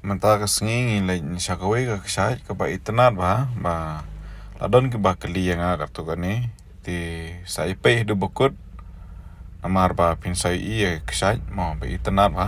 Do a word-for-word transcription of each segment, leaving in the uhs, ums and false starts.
Mynta ka sngi ngi leit sha kawei ka kshaid kaba itynnad bha, ba la don kiba kylli ïa nga katto katne. Te sa ïa peit haduh ba kut, namar ba phin sa ïohi ïa ka kshaid mo ba itynnad bha.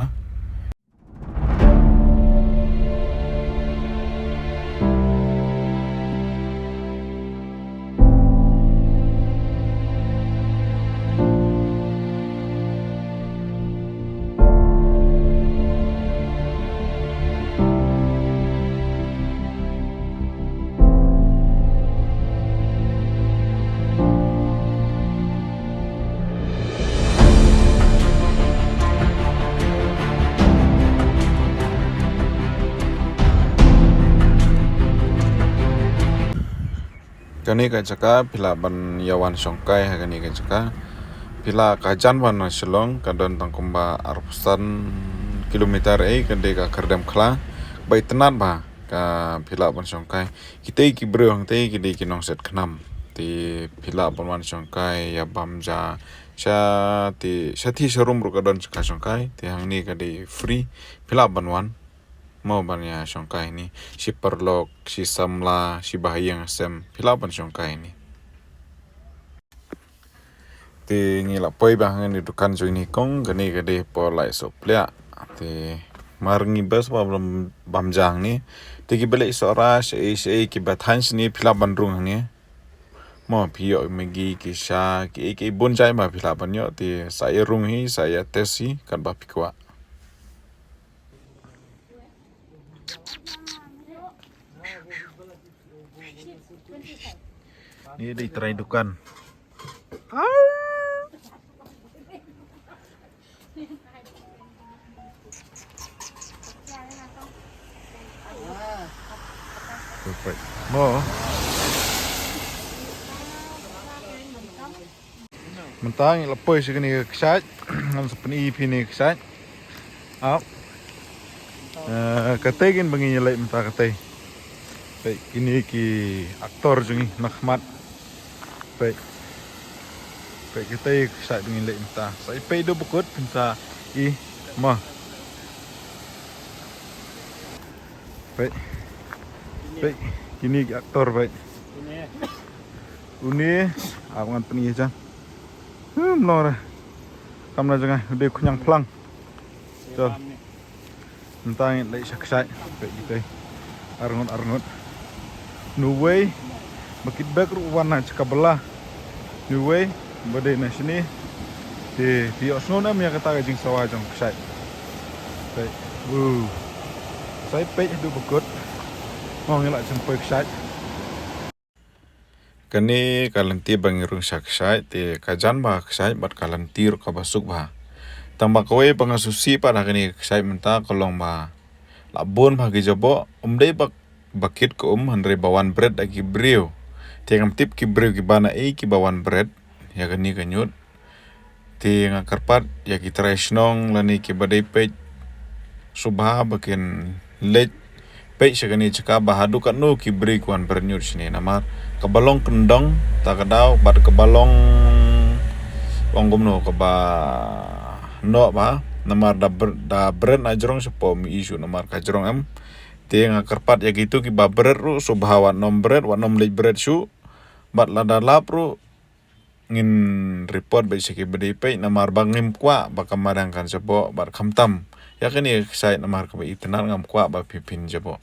Kane ka jaka phi lah ban ïa wan shongkai ha kane ka jaka. Phi lah ka jan wan na Shillong ka don tang kumba arphew san kilometer, eh, ka dei ka Kyrdemkhla. Ba itynnad bha ka phi lah ban shongkai. Kita ki briew hangta ki dei ki nongset khnam. Te phi lah ban wan shongkai ïa bam ja sha te sha te sha rum ruh ka don jaka shongkai. Te hangne ka dei free. Phi lah ban wan. Mo ban ïa shongkai hangne. Shi paralok, shi samla, shi bahaïing hasem. Phi lah ban shongkai hangne. Te ngi la poi ba hangne dukan jong i kong, kane ka dei por lai soh pliah. Te mar ngi bes ba bam, bam ja hangne. Te kiba leit soh ra shaei shaei kiba thaiñ shane phi lah ban rung hangne. Mo phi ïoh Maggi ki sha ki ei ki ei bun jait ba phi lah ban ïoh te sa ïa rung hi sa ïa test hi katba phi kwah. Ni dei trai dukan. Perfect. Mo. Mynta ngi la poi sha kane ka kshaid. Ngan sa pyni phi ne ka kshaid. Ap. Eh, katei kin ba ngi leit mynta katei. Peit kine ki actor jong ngi na khmat. Peit. Peit katei ka kshaid ba ngi leit mynta. Sa ïa peit haduh ba kut phin sa ïohi. Ma. Peit. Peit kine ki actor peit. Une, ap ngan pyni ïa jan. Hmm, long re. Kam na jngai, u dei khñiang phlang. Chal. Mynta ngin leit sha kshaid, peit kitei. Arngut, arngut. Uwei ba kit bek ruh u wan na jaka bylla. Uwei ba dei na shane. Te phi ïohsngew ne em ïa kata ka jingsawa jong kshaid. Peit. Wow. Sa ïa peit haduh ba kut. Mo ngi la jan poi kshaid. Kane ka lynti ba ngi rung sha kshaid, te ka jan bha ka kshaid bad ka lynti ruh kaba suk bha. Tang ba kawei ba nga sngewsih pat ha kane ka kshaid mynta ka long ba la bun bha ki jaboh, um dei ba, ba kit ka um, hynrei ba wan bret da ki briew. Te ngam tip ki briew kiba na ei kiba wan bret ïa kane ka ñiut. Te nga kyrpad ïa ki trai shnong lane kiba dei peit, sngewbha ba kin leit peit sha kane jaka ba haduh katno ki briew ki wan bret ñiut shane, namar kaba long kyndong ta ka daw bad kaba long, long kumno, kaba noh bha, namar da br-, da bret na jrong shapoh, ym ïohi shuh namar ka jrong em. Te nga kyrpad ïa kito kiba bret ruh, sngewbha wat nym bret, wat nym leit bret shuh. Bad lada lap ruh ngin report beit sha kiba dei peit, namar ba ngim kwah ba ka madan kan jaboh bad khamtam ïa kane ka kshaid, namar kaba itynnad, ngam kwah ba phi, phin jaboh.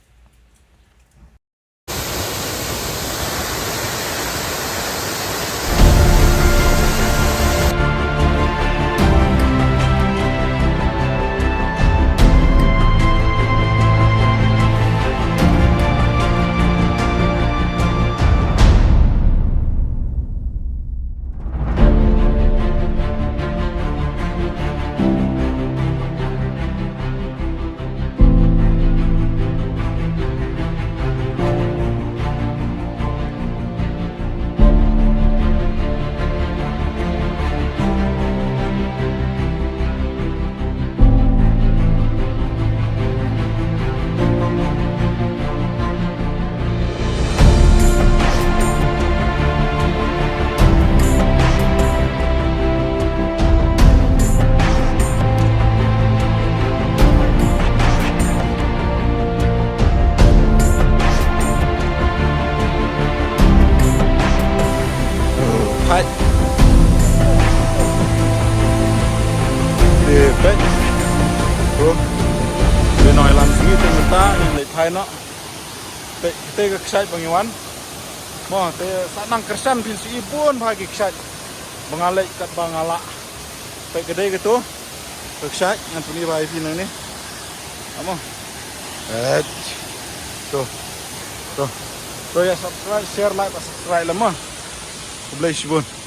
Ai no. Te te ka kshaid ba ngi wan. Mo te sa nang kyrshan phin shu i bun bha ki kshaid ba nga leh kat ba nga lah. Te ka dei ka tu ka kshaid ngan pyni bha ïa phi nangne. Amo. Eh. To. To. To ïa subscribe, share, like, subscribe la mo. Khublei shibun.